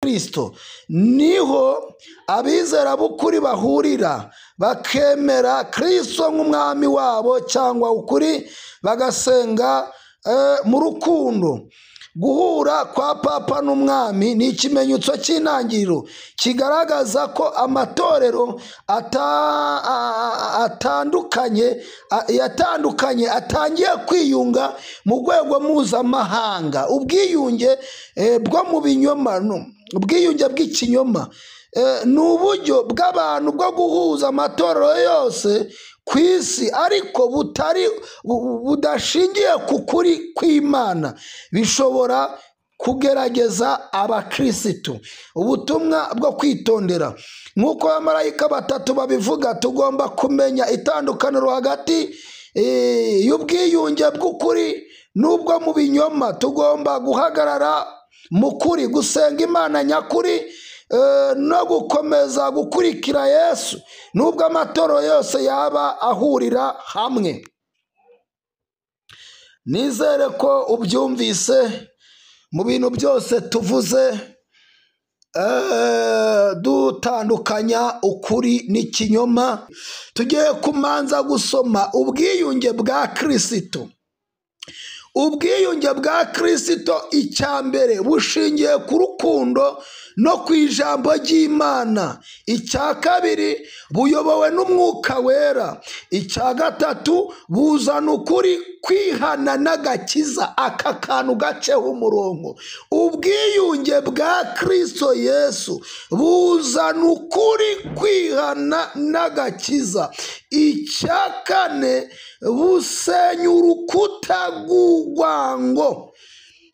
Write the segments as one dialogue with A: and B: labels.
A: Kristo. Niho abizera b'ukuri bahurira, bakemera Kristo nk'umwami wabo cyangwa ukuri, bagasenga mu rukundo. Guhura kwa papa n'umwami ni ikimenyetso cy'intangiriro kigaragaza ko amatorero atandukanye yatandukanye atangiye kwiyunga mu rwego mpuzamahanga. Ubwiyunge bwo mu binyoma, ubwiyunge bw'ikinyoma ni uburyo bw'abantu bwo guhuza amatorero yose ku isi, ariko butari budashingiye ku kuri kw'Imana. Bishobora kugerageza abakirisitu. Ubutumwa bwo kwitondera, nk'uko abamarayika batatu babivuga, tugomba kumenya itandukaniro hagati y'ubwiyunge bw'ukuri n'ubwo mu binyoma. Tugomba guhagarara mu kuri, gusenga Imana nyakuri, no gukomeza gukurikira Yesu nubwo amatorero yose yaba ahurira hamwe. Nizere ko ubyumvise mu bintu byose tuvuze, dutandukanya ukuri n'ikinyoma. Tugiye kumanza gusoma ubwiyunge bwa Kristo. Ubwiyunge bwa Kristo, icya mbere, bushingiye ku rukundo no ku ijambo ry'Imana. Icya kabiri, buyobowe n'Umwuka Wera. Icya gatatu, buzana ukuri, kwihana n'agakiza. Aka kantu gaceho umurongo. Ubwiyunge bwa Kristo Yesu buzana ukuri, kwihana n'agakiza. Icya kane, busenya urukuta rw'urwango.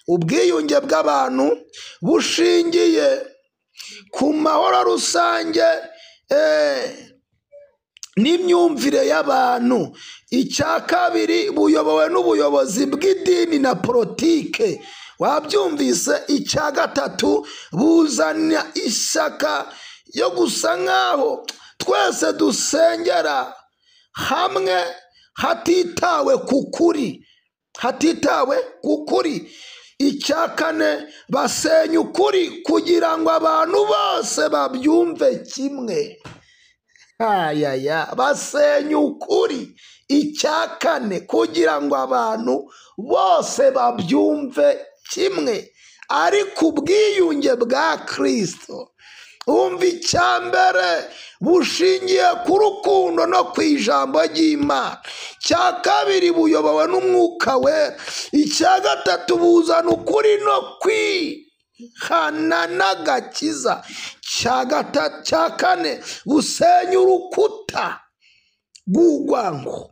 A: Ubwiyunge bw'abantu bushingiye ku mahoro rusange n'imyumvire y'abantu. Icya kabiri, buyobowe n'ubuyobozi bw'idini na politike. Wabyumvise? Icya gatatu, buzana ishyaka yo gusa nk'aho twese dusengera hamwe hatitawe ku kuri, hatitawe ku kuri. Icya kane, basenya ukuri kugira ngo abantu bose babyumve kimwe. Ayaya, basenya ukuri. Icya kane, kugira ngo abantu bose babyumve kimwe. Ariko ubwiyunge bwa Kristo, umva, icya mbere, bushingiye ku rukundo no ku ijambo ry'Imana. Icya kabiri, buyobowe n'Umwuka Wera. Icya gatatu, buzana ukuri no kwihana n'agakiza. Cya kane, busenya urukuta rw'urwango.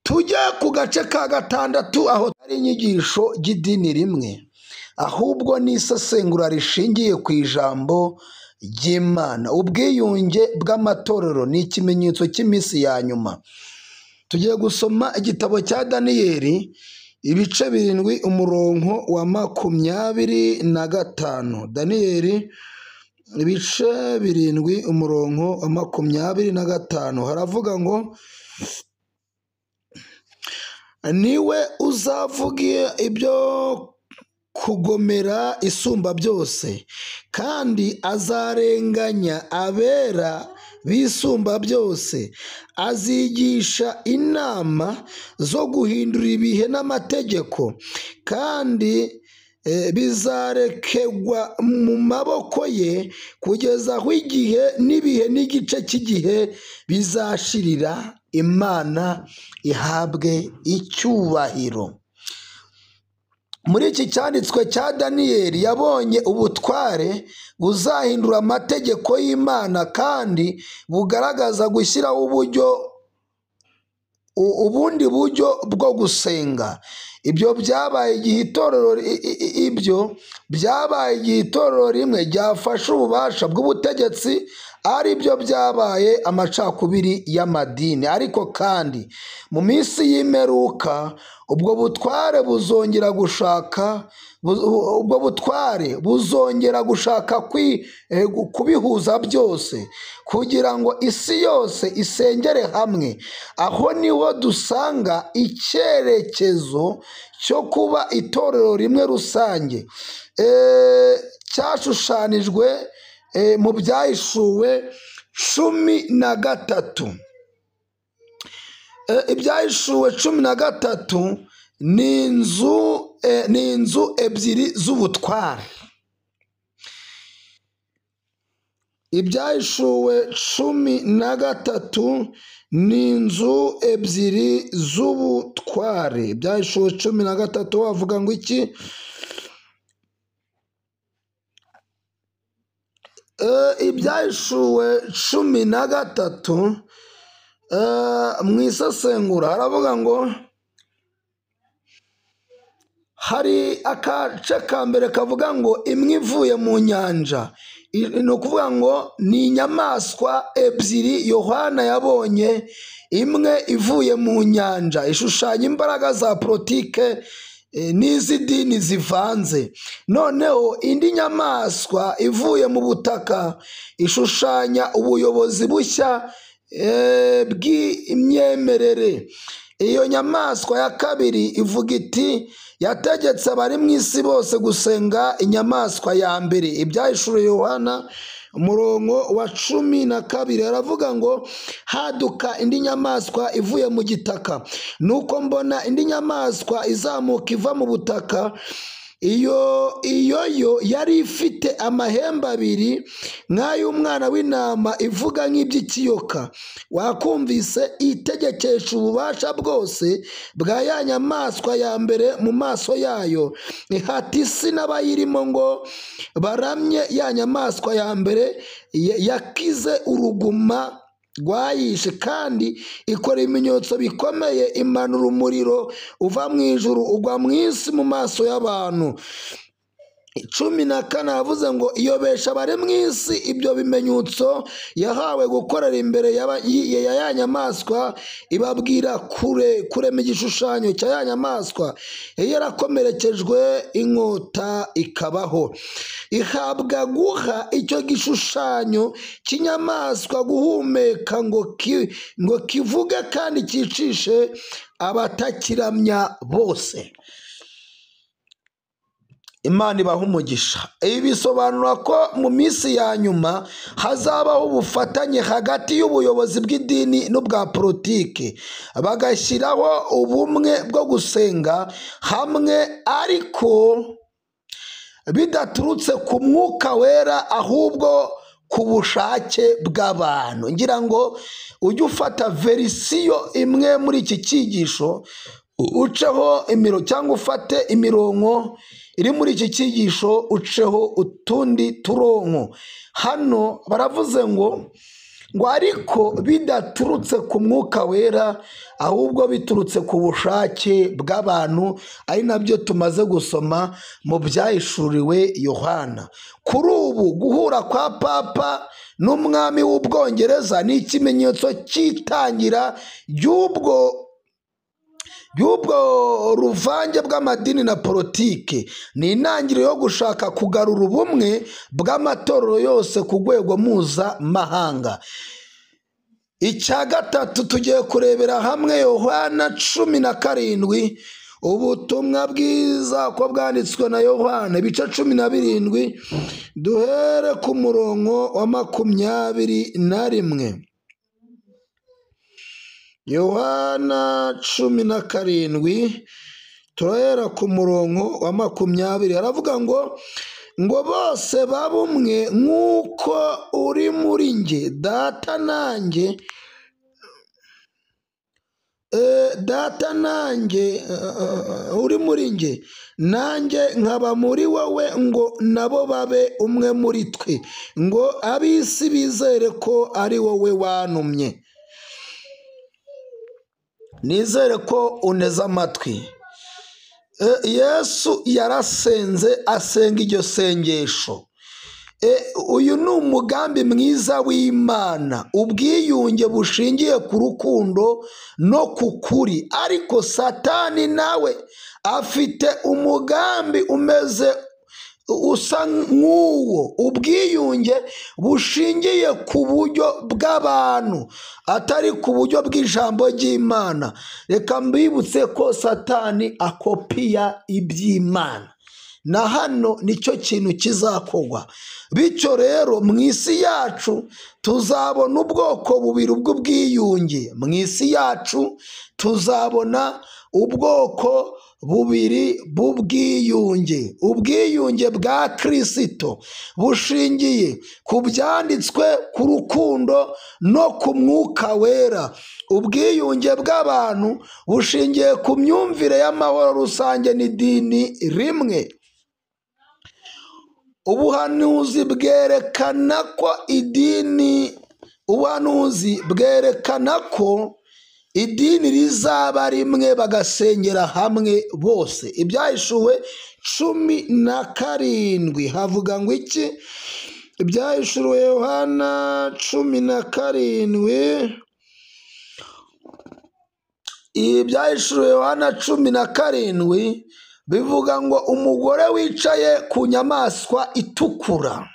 A: Tujye ku gace ka gatandatu, aho ari inyigisho ry'idini rimwe, ahubwo ni isesengura rishingiye ku ijambo ry'Imana. Ubwiyunge bw'amatorero ni ikimenyetso cy'iminsi ya nyuma. Tugiye gusoma igitabo cya Daniyeli, ibice 7, umurongo wa 25. Daniyeli ibice 7, umurongo wa 25, haravuga ngo: "Niwe uzavuga ibyo kugomera Isumba byose, kandi azarenganya abera b'Isumba byose. Azigisha inama zo guhindura ibihe n'amategeko, kandi bizarekegwa mu maboko ye kugeza aho igihe n'ibihe n'igice cy'igihe bizashirira. Imana ihabwe icyubahiro." Muri iki cyanditswe cya Daniyeli, yabonye ubutware buzahindura amategeko y'Imana kandi bugaragaza gushyiraho uburyo ubundi buryo bwo gusenga. Ibyo byabaye igihe itorero rimwe ryafashe ububasha bw'ubutegetsi. ari byo byabaye amacakubiri y'amadini. Ariko kandi mu minsi y'imperuka ubwo butware buzongera gushaka kubihuza byose kugira ngo isi yose isengere hamwe. Aho niho dusanga icyerekezo cyo kuba itorero rimwe rusange cyashushanijwe mu Byahishuwe 13. Ibyahishuwe 13 ni inzu ebyiri z'ubutware. Ibyahishuwe 13 ni inzu ebyiri z'ubutware. Ibyahishuwe 13 bavuga ngo iki? Ibyahishuwe 13 mu isesengura haravuga ngo hari agace ka mbere kavuga ngo imwe ivuye mu nyanja, ni ukuvuga ngo ni inyamaswa ebyiri Yohana yabonye, imwe ivuye mu nyanja ishushanya imbaraga za politike n'iz'idini zivanze, noneho indi nyamaswa ivuye mu butaka ishushanya ubuyobozi bushya bw'imyemerere. Iyo nyamaswa ya kabiri ivuga iti yategetse abari mu isi bose gusenga inyamaswa ya mbere. Ibyahishuwe Yohana umurongo wa 12 aravuga ngo haduka indi nyamaswa ivuye mu gitaka, nuko mbona indi nyamaswa izamuka iva mu butaka, iyo yo yari ifite amahembe abiri nk'ay'umwana w'intama, ivuga nk'iby'ikiyoka. Wakumvise itegekesha ububasha bwose bwa ya nyamaswa ya mbere mu maso yayo, ihata isi n'abayirimo ngo baramye ya nyamaswa ya mbere yakize uruguma rwayishe, kandi ikora ibimenyetso bikomeye, imanura umuriro uva mu ijuru ugwa mu isi mu maso y'abantu. 14 avuze ngo iyobesha abari mu isi ibyo bimenyetso yahawe gukorera imbere ya ya nyamaswa, ibabwira kurema igishushanyo cya ya nyamaswa yari yarakomerekejwe inkota ikabaho. Ihabwa guha icyo gishushanyo cy'inyamaswa guhumeka ngo kivuge kandi cyicishe abatakiramya bose. Imana ibaha umugisha. Ibi bisobanura ko mu minsi ya nyuma hazabaho ubufatanye hagati y'ubuyobozi bw'idini n'ubwa politiki, bagashyiraho ubumwe bwo gusenga hamwe, ariko bidaturutse ku mwuka wera ahubwo ku bushake bw'abantu. Ngira ngo ujye ufata verisiyo imwe muri iki cyigisho uceho imiro, cyangwa ufate imirongo iri muri iki cyigisho uceho utundi turonko. Hano baravuze ngo ariko bidaturutse ku mwuka wera ahubwo biturutse ku bushake bw'abantu, ari nabyo tumaze gusoma mu Byahishuriwe Yohana. Kuri ubu guhura kwa Papa n'umwami w'Ubwongereza ni ikimenyetso cy'itangira ry'ubwo ruvange bw'amadini na politiki. Ni intangiriro yo gushaka kugarura ubumwe bw'amatorero yose ku rwego mpuzamahanga. Icya gatatu tugiye kurebera hamwe Yohana 17, ubutumwa bwiza ko bwanditswe na Yohana ibice 17, duhere ku murongo wa 21. Yohana 17 turahera ku murongo wa 20, aravuga ngo bose babe umwe nk'uko uri muri njye Data nanjye uri muri njye, nanjye nkaba muri wowe, ngo nabo babe umwe muri twe, ngo ab'isi bizere ko ari wowe wantumye. Nizere ko uneze amatwi. Yesu yarasenze, asenga iryo sengesho. Uyu ni umugambi mwiza w'Imana, ubwiyunge bushingiye ku rukundo no ku kuri. Ariko Satani nawe afite umugambi umeze usa nk'uwo, ubwiyunge bushingiye ku buryo bw'abantu atari ku buryo bw'ijambo ry'Imana. Reka mbibutse ko Satani akopiya iby'Imana, na hano nicyo kintu kizakorwa. Bityo rero mu isi yacu tuzabona ubwoko bubiri bw'ubwiyunge. Mu isi yacu tuzabona ubwoko bubiri bw'ubwiyunge. Ubwiyunge bwa Kristo bushingiye ku byanditswe, ku rukundo no ku mwuka wera. Ubwiyunge bw'abantu bushingiye ku myumvire y'amahoro rusange n'idini rimwe. Ubuhanuzi bwerekana ko idini, ubuhanuzi bwerekana ko idini rizaba rimwe, bagasengera hamwe bose. Ibyahishuwe 17 havuga ngo iki? Ibyahishuwe Yohana 17, Ibyahishuwe Yohana 17 bivuga ngo umugore wicaye ku nyamaswa itukura.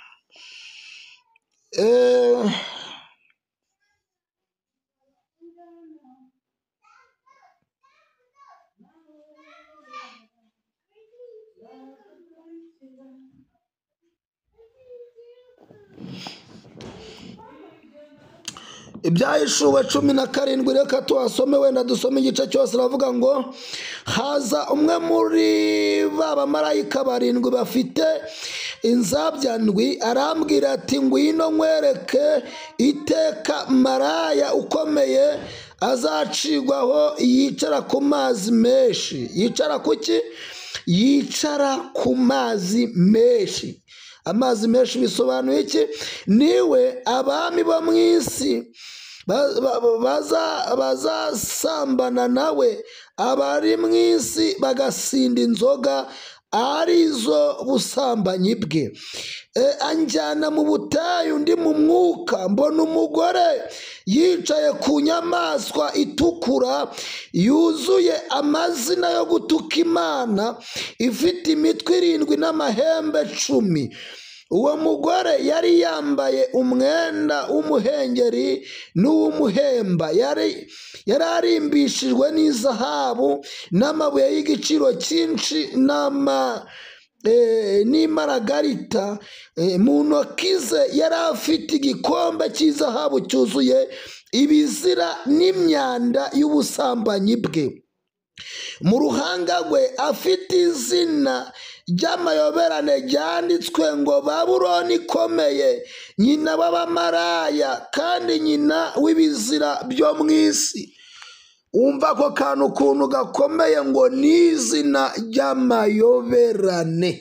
A: Ibyahishuwe 17, reka tuhasome, wenda dusome igice cyose. Aravuga ngo haza umwe muri ba bamarayika barindwi bafite inzabya ndwi, arambwira ati ngwino nkwereke iteka maraya ukomeye azacigwaho, yicara ku mazi menshi. Yicara ku ki? Yicara ku mazi menshi. Amazi menshi bisobanuye iki? Niwe abami bo mu isi bazasambana nawe, abari mu isi bagasinda inzoga arizo busambanyi bwe. Anjyana mu butayu ndi mu mwuka, mbona umugore yicaye ku nyamaswa itukura yuzuye amazina yo gutuka Imana, ifite imitwe 7 n'amahembe 10. Uwo mugore yari yambaye umwenda w'umuhengeri n'uw'umuhemba, yari arimbishijwe n'izahabu n'amabuye y'igiciro cyinshi n'imaragarita. Mu ntoki ze yari afite igikombe cy'izahabu cyuzuye ibizira n'imyanda y'ubusambanyi bwe. Mu ruhanga rwe afite izina ry'amayoberane ryanditswe ngo Babuloni ikomeye, nyina w'abamaraya kandi nyina w'ibizira byo mu isi. Umva ako kantu ukuntu gakomeye, ngo ni izina ry'amayoberane.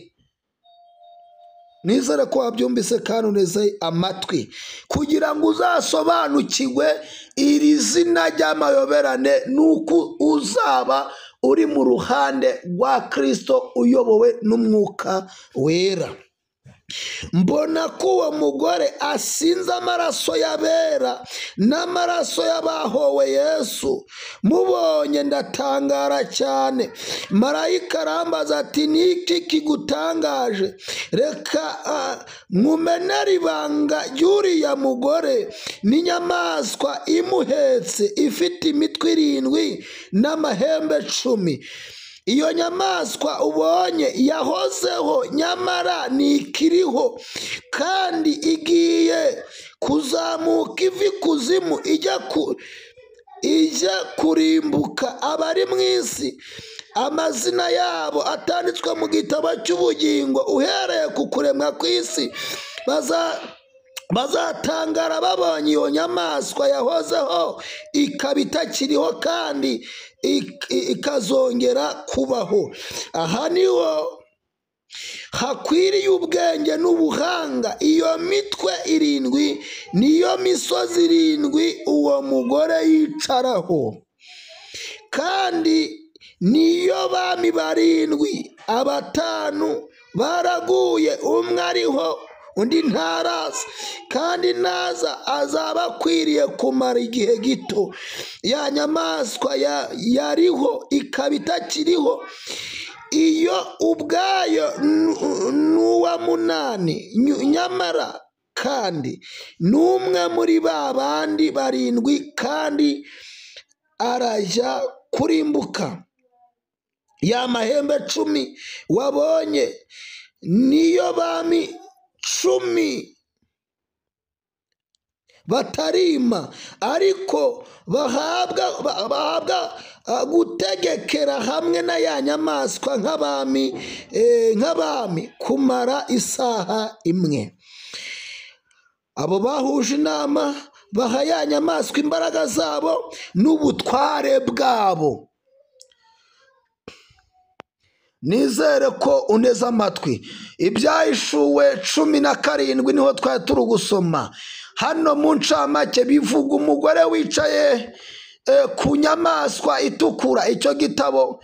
A: Nizere ko wabyumvise kandi uneze amatwi, kugira ngo uzasobanukirwe iri zina ry'amayoberane nuko uzaba uri mu ruhande rwa Kristo uyobowe n'umwuka wera. Mbona ko uwo mugore asinze amaraso y'abera n'amaraso y'abahowe Yesu. Mubonye ndatangara cyane. Marayika arambaza ati niki kigutangaje? Reka nkumenere ibanga ry'uriya mugore n'inyamaswa imuhetse ifite imitwe 7 n'amahembe 10. Iyo nyamaswa ubonye yahozeho, nyamara ntikiriho, kandi igiye kuzamuka iva ikuzimu ijya kurimbuka abari mu isi, amazina yabo atanditswe mu gitabo cy'ubugingo uhereye ku kuremwa kw'isi. Bazatangara babonye iyo nyamaswa yahozeho ikaba itakiriho kandi ikazongera kubaho. Aha niho hakwiriye ubwenge n'ubuhanga. Iyo mitwe 7 niyo misozi 7 uwo mugore yicaraho, kandi niyo bami 7. Abatanu baraguye, umwe ariho Undi ntaraza, kandi naza azaba akwiriye kumara igihe gito. Ya nyamaswa yariho ikaba itakiriho, iyo ubwayo n'uwa munani, nyamara kandi n'umwe muri ba bandi barindwi, kandi arajya kurimbuka. Ya mahembe 10 wabonye niyo bami 10 batarima, ariko bahabwa gutegekera hamwe na ya nyamaswa nk'abami kumara isaha imwe. Abo bahuje inama baha ya nyamaswa imbaraga zabo n'ubutware bwabo. Nizere ko uneze amatwi. Ibyahishuwe 17 niho twari turi gusoma. Hano mu ncamake bivuga umugore wicaye ku nyamaswa itukura. Icyo gitabo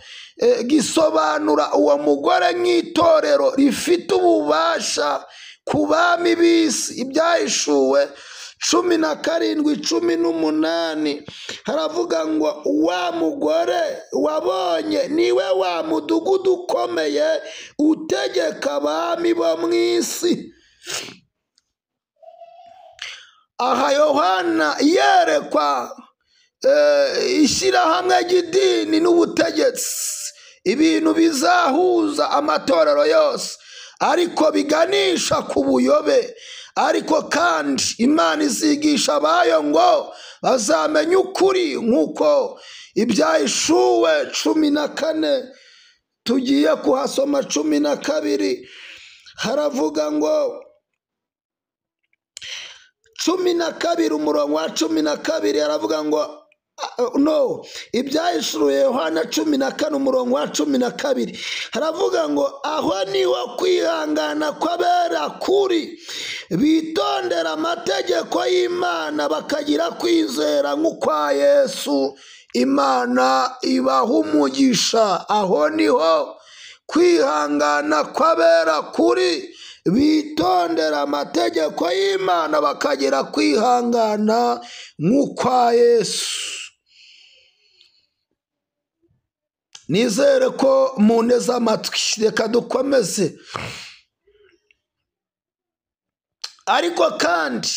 A: gisobanura uwo mugore nk'itorero rifite ububasha ku bami b'isi. Ibyahishuwe 17 18 haravuga ngo wa mugore wabonye niwe wa mudugudu ukomeye utegeka abami bo mu isi. Aha Yohana yerekwa ishyirahamwe ry'idini n'ubutegetsi, ibintu bizahuza amatorero yose ariko biganisha ku buyobe. Ariko kandi Imana izigisha abayo ngo bazamenye ukuri, nk'uko ibyahishuwe 14 tugiye kuhasoma 12 haravuga ngo 12 umurongo wa 12 haravuga ngo no, ibyahishuwe Yohana 14 umurongo wa 12 haravuga ngo aho niho kwihangana kw'abera kuri, bitondera amategeko y'Imana bakagira kwizera nk'ukwa Yesu. Imana ibaha umugisha. Aho niho kwihangana kw'abera kuri, bitondera amategeko y'Imana bakagira kwihangana nk'ukwa Yesu. Nizere ko muneze amatwi, reka dukomeze. Ariko kandi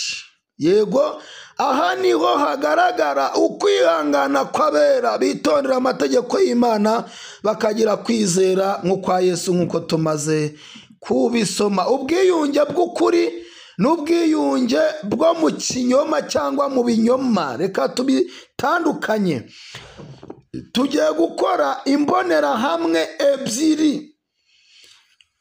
A: yego, aha niho hagaragara ukwihangana kw'abera bitondera amategeko y'Imana bakagira kwizera nk'ukwa Yesu, nk'uko tumaze kubisoma. Ubwiyunge bw'ukuri n'ubwiyunge bwo mu kinyoma cyangwa mu binyoma, reka tubitandukanye. Tugiye gukora imbonerahamwe ebyiri: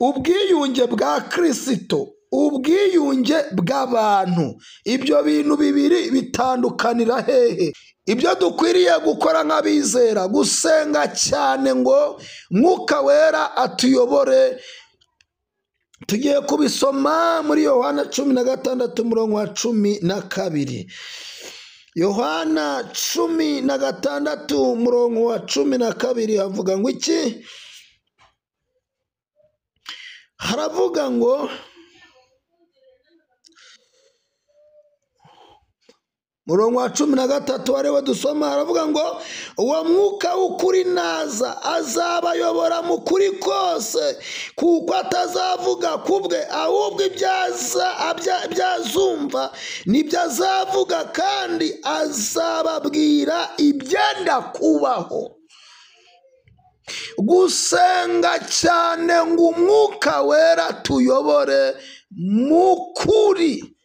A: ubwiyunge bwa Kristo, ubwiyunge bw'abantu. Ibyo bintu bibiri bitandukanira hehe? Ibyo dukwiriye gukora nk'abizera, gusenga cyane ngo Mwuka Wera atuyobore. Tugiye kubisoma muri Yohana 16 umurongo wa 12. Yohana 16 umurongo wa 12 havuga ngo iki? Haravuga ngo murongo wa 13 ariwe dusoma, haravuga ngo uwo mwuka w'ukuri naza azabayobora mu kuri kose, kuko atazavuga kubwe, ahubwo ibyazumva nibyo azavuga, kandi azababwira ibyenda kubaho. Gusenga cyane ngo Umwuka Wera tuyobore mu kuri.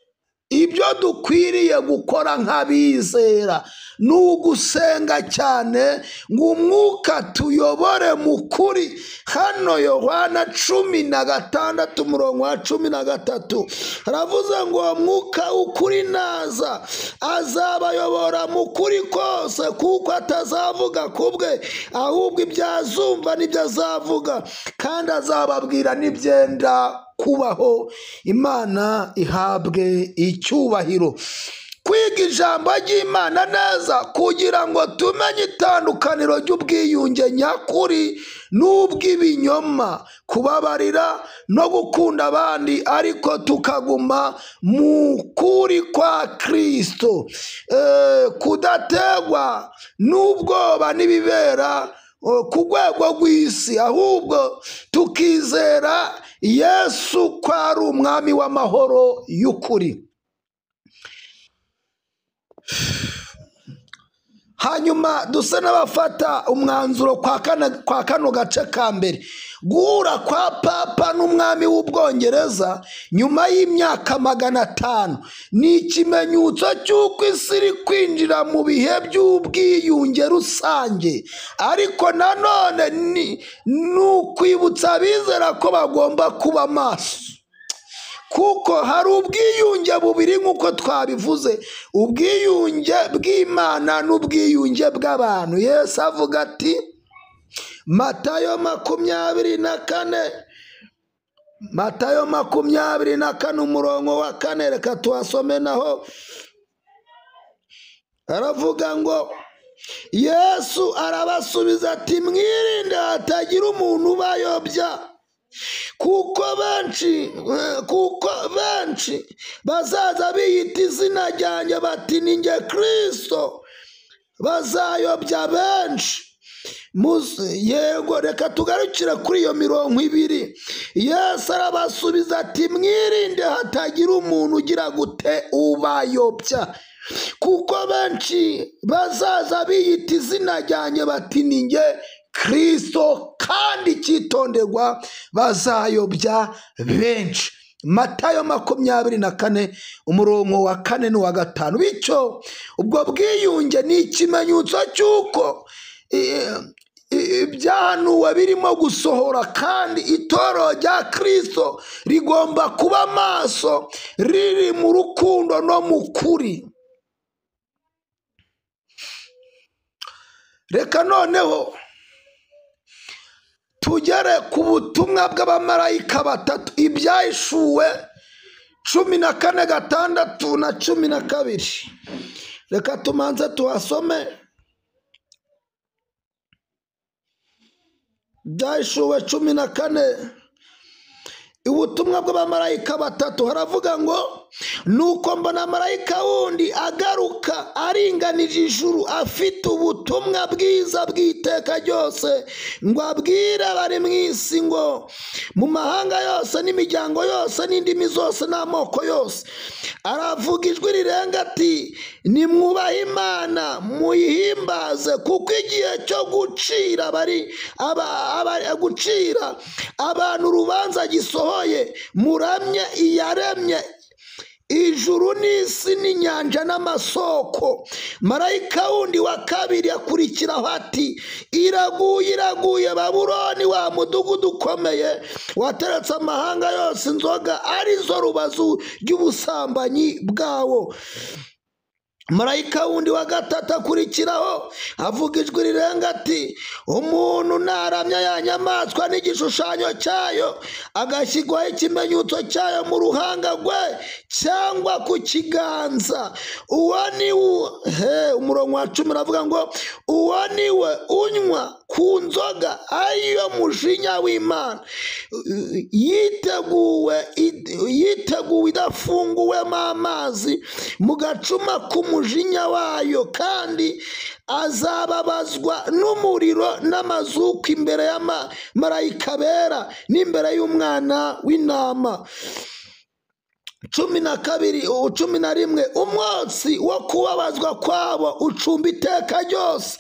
A: Ibyo dukwiriye gukora nk'abizera ni ugusenga cyane ngo Umwuka tuyobore mu kuri. Hano Yohana 16 umurongo wa 13 haravuze ngo uwo mwuka w'ukuri naza azabayobora mu kuri kose, kuko atazavuga kubwe, ahubwo ibyo azumva nibyo azavuga, kandi azababwira n'ibyenda kubaho. Imana ihabwe icyubahiro. Kwiga ijambo ry'Imana neza kugira ngo tumenye itandukaniro ry'ubwiyunge nyakuri n'ubw'ibinyoma, kubabarira no gukunda abandi, ariko tukaguma mu kuri kwa Kristo, kudategwa n'ubwoba n'ibibera ku rwego rw'isi, ahubwo tukizera Yesu ko ari umwami w'amahoro y'ukuri. Hanyuma dusa n'abafata umwanzuro kwa kano gace ka mbere. Guhura kwa Papa n'umwami w'Ubwongereza nyuma y'imyaka 500 ni ikimenyetso cy'uko isi iri kwinjira mu bihe by'ubwiyunge rusange, ariko nanone ni ukwibutsa abizera ko bagomba kuba maso, kuko hari ubwiyunge bubiri nk'uko twabivuze, ubwiyunge bw'Imana n'ubwiyunge bw'abantu. Yesu avuga ati Matayo 24, Matayo 24 umurongo wa 4, reka tuhasome naho. Aravuga ngo Yesu arabasubiza ati mwirinde hatagira umuntu ubayobya, kuko benshi bazaza biyita izina ryanjye bati ni njye Kristo, bazayobya benshi. Yego, reka tugarukire kuri iyo mirongo ibiri. Yesu arabasubiza ati mwirinde hatagira umuntu ugira gute ubayobya, kuko benshi bazaza biyita izina ryanjye bati ni njye Kristo, kandi icyitonderwa bazayobya benshi. Matayo 24 umurongo wa 4 n'uwa 5. Bityo ubwo bwiyunge ni ikimenyetso cy'uko ibyahanuwe birimo gusohora, kandi itorero rya Kristo rigomba kuba maso, riri mu rukundo no mu kuri. Reka noneho tugere ku butumwa bw'abamarayika batatu, ibyahishuwe 14:6 na 12. Reka tumanze tuhasome. Ibyahishuwe 14, ubutumwa bw'abamarayika batatu. Haravuga ngo nuko mbona marayika wundi agaruka aringanije ijuru, afite ubutumwa bwiza bw'iteka ryose, ngo abwire abari mu isi, ngo mu mahanga yose n'imiryango yose n'indimi zose n'amoko yose. Aravuga ijwi rirenga ati nimwubahe Imana muyihimbaze, kuko igihe cyo gucira gucira abantu urubanza gisohoye. Muramye iyaremye ijuru n'isi n'inyanja n'amasoko. Marayika wundi wa kabiri akurikiraho ati iraguye, iraguye Babuloni, wa mudugudu ukomeye wateretse amahanga yose inzoga, arizo rubazu ry'ubusambanyi bwawo. Marayika wundi wa gatatu akurikiraho avuga ijwi rirenga ati umuntu naramya ya nyamaswa n'igishushanyo cyayo, agashyirwaho ikimenyetso cyayo mu ruhanga rwe cyangwa ku kiganza, uwo ni we. Umurongo wa 10 uravuga ngo uwo ni we unywa ku nzoga ariyo mujinya w'Imana, yiteguwe idafunguwemo amazi mu gacuma k'umujinya wayo, kandi azababazwa n'umuriro n'amazuku imbere y'abamarayika bera n'imbere y'umwana w'intama. 12 11 umwotsi wo kubabazwa kwabo ucumba iteka ryose,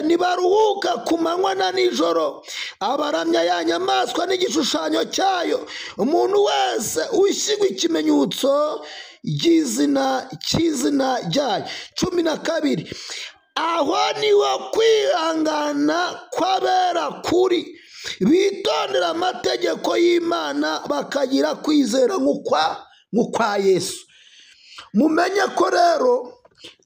A: ntibaruhuka ku manywa na nijoro, abaramya ya nyamaswa n'igishushanyo cyayo, umuntu wese ushyirwa ikimenyetso cy'izina ryayo. 12 aho niho kwihangana kw'abera kuri, bitondera amategeko y'Imana bakagira kwizera nk'ukwa Yesu. Mumenye ko rero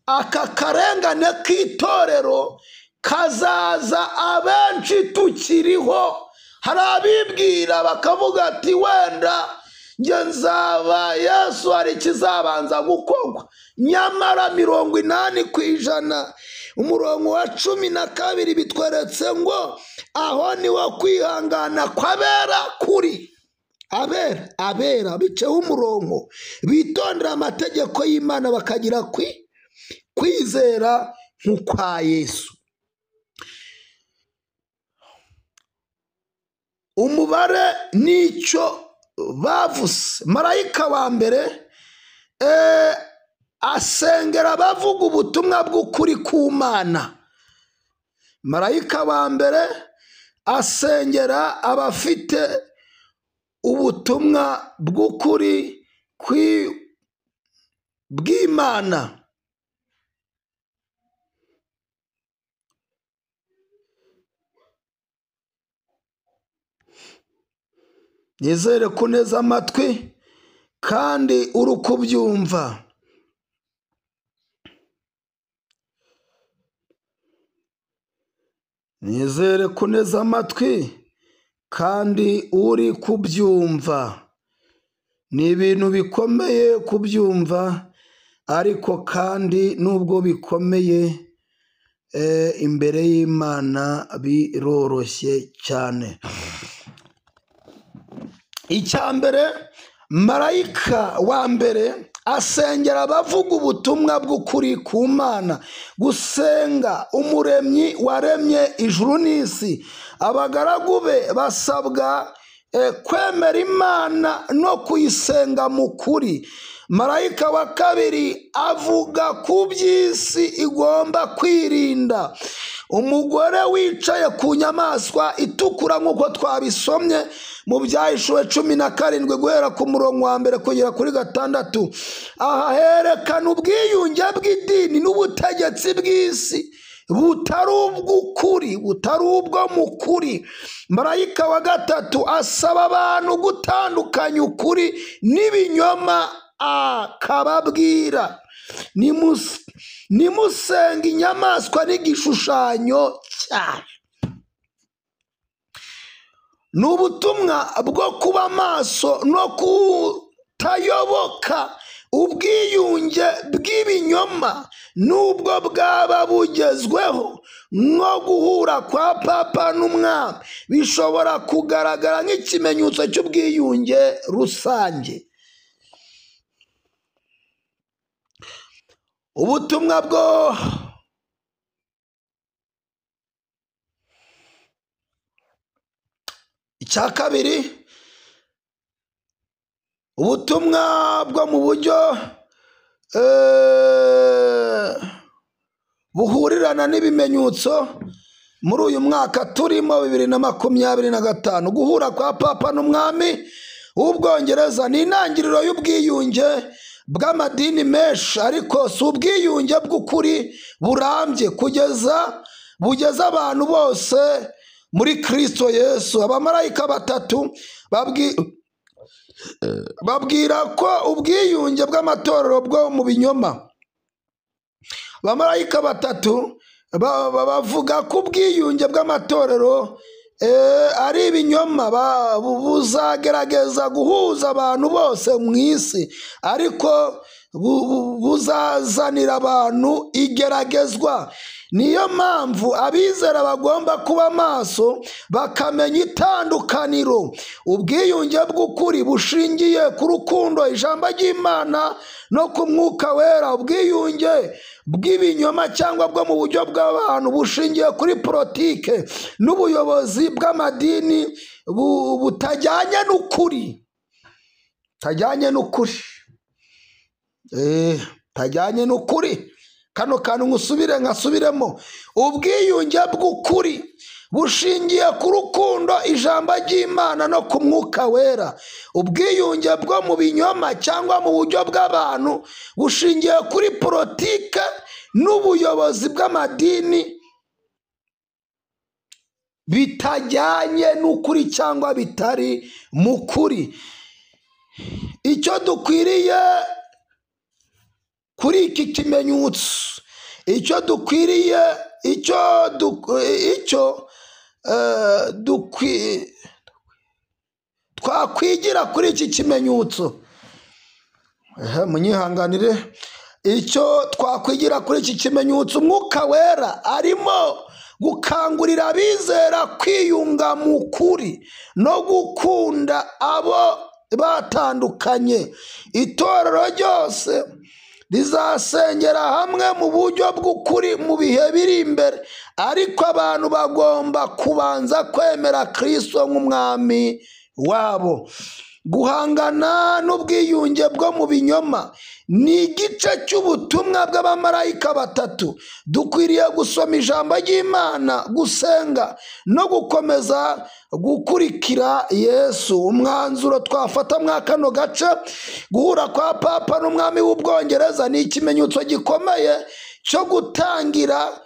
A: aka karengane k'itorero kazaza abenshi tukiriho. Hari abibwira bakavuga ati wenda Njye nzaba Yesu, hari ikizabanza gukorwa. Nyamara 80%, umurongo wa 12 bitweretse ngo aho niwo kwihangana kw'abera kuri. Abera biceho umurongo, bitondera amategeko y'Imana bakagira kwizera nk'ukwa Yesu. Umubare n'icyo bavuze. Marayika wa mbere asengera abavuga ubutumwa bw'ukuri ku Mana. Marayika wa mbere asengera abafite ubutumwa bw'ukuri bw'Imana. Nizere kuneza amatwi kandi uri kubyumva. Nizere kuneza amatwi kandi uri kubyumva. Ni ibintu bikomeye kubyumva, ariko kandi nubwo bikomeye imbere y'Imana biroroshye cyane. Icya mbere, marayika wa mbere asengera abavuga ubutumwa bw'ukuri ku Mana, gusenga umuremyi waremye ijuru n'isi. Abagaragu be basabwa kwemera Imana no kuyisenga mu kuri. Marayika wa kabiri avuga ku by'isi igomba kwirinda. Umugore wicaye ku nyamaswa itukura nk'uko twabisomye mu Byahishuwe 17 guhera ku murongo wa 1 kugera kuri 6. Aha herekana ubwiyunge bw'idini n'ubutegetsi bw'isi butari ubw'ukuri, butari ubwo mu kuri. Marayika wa gatatu asaba abantu gutandukanya ukuri n'ibinyoma, akababwira nimusenga inyamaswa n'igishushanyo cyayo. Ni ubutumwa bwo kuba maso no kutayoboka ubwiyunge bw'ibinyoma nubwo bwaba bugezweho. Nko guhura kwa papa n'umwami bishobora kugaragara nk'ikimenyetso cy'ubwiyunge rusange. Ubutumwa bwo icya kabiri, ubutumwa bwo mu buryo buhurirana n'ibimenyetso muri uyu mwaka turimo 2025. Guhura kwa papa n'umwami w'Ubwongereza ni intangiriro y'ubwiyunge bw'amadini menshi, ariko si ubwiyunge bw'ukuri burambye kugeza bugeza abantu bose muri Kristo Yesu. Abamarayika batatu babwira ko ubwiyunge bw'amatorero bwo mu binyoma. Abamarayika batatu bavuga ko ubwiyunge bw'amatorero ari ibinyoma, buzagerageza guhuza abantu bose mu isi, ariko buzazanira abantu igeragezwa. Niyo mpamvu abizera bagomba kuba maso bakamenya itandukaniro. Ubwiyunge bw'ukuri bushingiye ku rukundo, ijambo ry'Imana no ku Mwuka Wera. Ubwiyunge bw'ibinyoma cyangwa bwo mu buryo bw'abantu bushingiye kuri politike n'ubuyobozi bw'amadini butajyanye n'ukuri. Tajyanye n'ukuri. Tajyanye n'ukuri. Kano kantu ngusubire nkasubiremo. Ubwiyunge bw'ukuri bushingiye ku rukundo, ijambo ry'Imana no ku Mwuka Wera. Ubwiyunge bwo mu binyoma cyangwa mu buryo bw'abantu bushingiye kuri politike n'ubuyobozi bw'amadini bitajyanye n'ukuri cyangwa bitari mu kuri. Icyo dukwiriye kuri iki kimenyetso, icyo dukwiriye, icyo Twakwigira kuri iki kimenyetso, munyihanganire, icyo twakwigira kuri iki kimenyetso, Umwuka Wera arimo gukangurira abizera kwiyunga mu kuri no gukunda abo batandukanye. Itorero ryose rizasengera hamwe mu buryo bw'ukuri mu bihe biri imbere, ariko abantu bagomba kubanza kwemera Kristo nk'umwami wabo. Guhangana n'ubwiyunge bwo mu binyoma ni igice cy'ubutumwa bw'abamarayika batatu. Dukwiriye gusoma ijambo ry'Imana, gusenga no gukomeza gukurikira Yesu. Umwanzuro twafata mwa kano gace, guhura kwa Papa n'umwami w'Ubwongereza ni ikimenyetso gikomeye cyo gutangira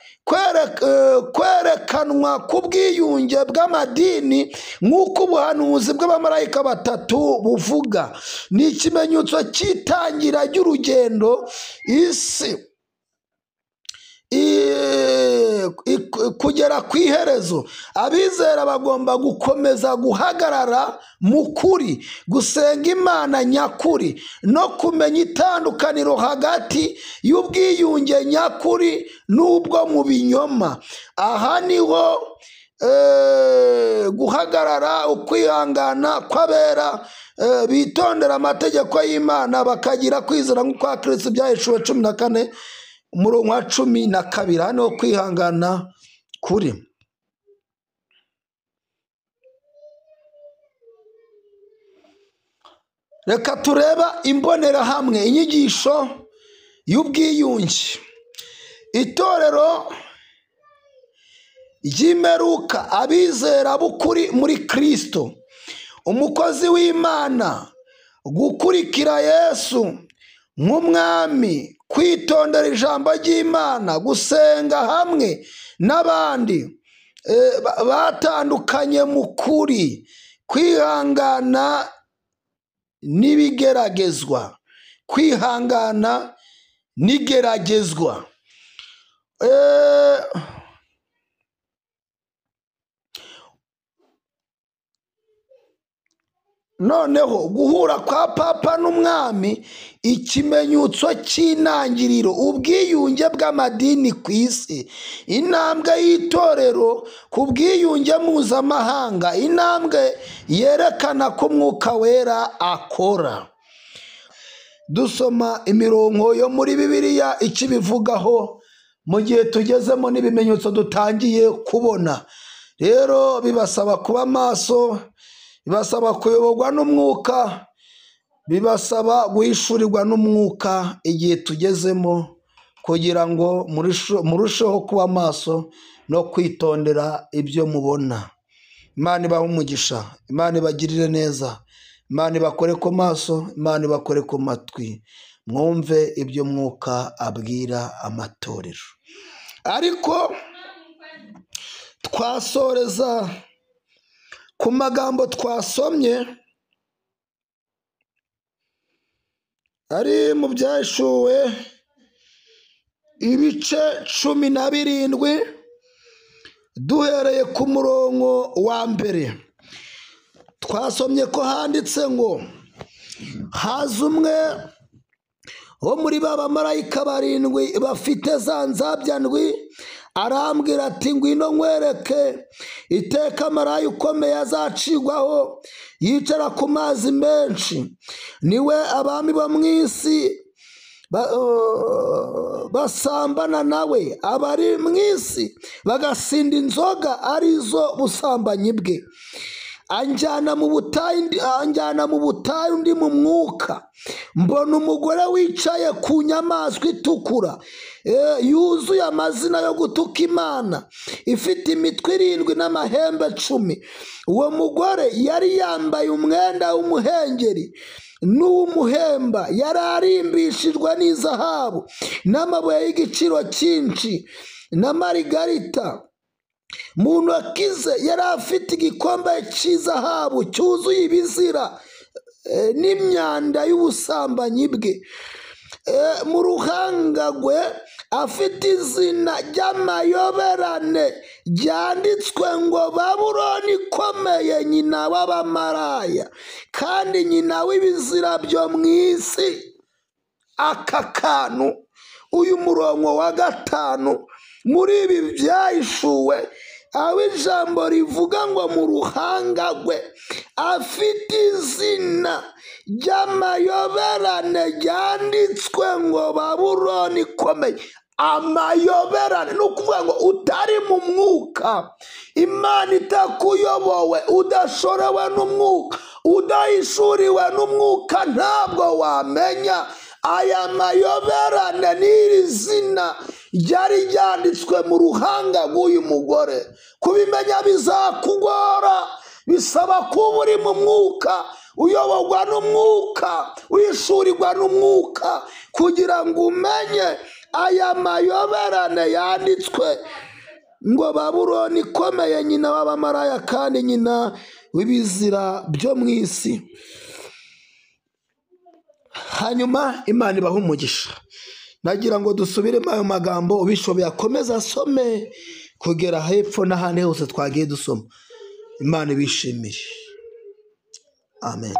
A: kwerekanwa k'ubwiyunge bw'amadini nk'uko ubuhanuzi bw'abamarayika batatu buvuga. Ni ikimenyetso cy'itangira ry'urugendo isi kugera ku iherezo. Abizera bagomba gukomeza guhagarara mu kuri, gusenga Imana nyakuri no kumenya itandukaniro hagati y'ubwiyunge nyakuri n'ubwo mu binyoma. Aha niho guhagarara, ukwihangana kw'abera bitondera amategeko y'Imana bakagira kwizera nk'ukwa Kristo, Ibyahishuwe 14 umurongo wa 12. Hano kwihangana kuri. Reka tureba imbonerahamwe inyigisho y'ubwiyunge. Itorero ry'imperuka, abizera b'ukuri muri Kristo, umukozi w'Imana, gukurikira Yesu nk'umwami, kwitondera ijambo ry'Imana, gusenga hamwe n'abandi batandukanye mu kuri, kwihangana n'ibigeragezwa, kwihangana n'igeragezwa. Noneho guhura kwa Papa n'umwami, ikimenyetso cy'intangiriro, ubwiyunge bw'amadini ku isi, intambwe y'itorero ku bwiyunge mpuzamahanga, intambwe yerekana ko Umwuka Wera akora. Dusoma imirongo yo muri Bibiliya ikibivugaho mu gihe tugezemo n'ibimenyetso dutangiye kubona. Rero bibasaba kuba maso, bibasaba kuyoborwa n'Umwuka, bibasaba guhishurirwa n'Umwuka igihe tugezemo, kugira ngo murusheho kuba maso no kwitondera ibyo mubona. Imana ibahe umugisha, Imana ibagirire neza, Imana ibakore ku maso, Imana ibakore ku matwi, mwumve ibyo Mwuka abwira amatorero. Ariko twasoreza ku magambo twasomye ari mu Byahishuwe ibice 17 duhereye ku murongo wa mbere. Twasomye ko handitse ngo haza umwe wo muri ba bamarayika barindwi bafite za nzabya ndwi, arambwira ati ngwino nkwereke iteka marayika ukomeye azacigwaho, yicara ku mazi menshi, niwe abami bo mu isi basambana nawe, abari mu isi bagasinda inzoga arizo busambanyi bwe. Anjyana mu butayu ndi mu mwuka, mbona umugore wicaye ku nyamaswa itukura yuzuye amazina yo gutuka Imana, ifite imitwe 7 n'amahembe 10. Uwo mugore yari yambaye umwenda w'umuhengeri n'uw'umuhemba, yari arimbishijwe n'izahabu n'amabuye y'igiciro cyinshi na marigarita. Mu ntoki ze yari afite igikombe cy'izahabu cyuzuye ibizira n'imyanda y'ubusambanyi bwe. Mu ruhanga rwe afite izina ry'amayoberane ryanditswe ngo Babuloni ikomeye, nyina w'abamaraya kandi nyina w'ibizira byo mu isi. Aka kantu, uyu murongo wa 5 muri ibi byahishuwe, aho ijambo rivuga ngo mu ruhanga rwe afite izina ry'amayoberane ryanditswe ngo Babuloni ikomeye. Amayoberane ni ukuvuga ngo utari mu mwuka, Imana itakuyobowe, udashorewe n'umwuka, udahishuriwe n'umwuka, ntabwo wamenya aya mayoberane n'iri zina ryari ryanditswe mu ruhanga rw'uyu mugore. Kubimenya bizakugora, bisaba kuba uri mu mwuka, uyoborwa n'umwuka, wishurirwa n'umwuka, kugira ngo umenye aya mayoberane yanditswe ngo Babuloni ikomeye, nyina w'abamaraya kandi nyina w'ibizira byo mu isi. Hanyuma Imana ibaha umugisha. Nagira ngo dusubiremo ayo magambo, ubishoboye akomeze asome kugera hepfo n'ahandi hose twagiye dusoma. Imana ibishimire. Amen.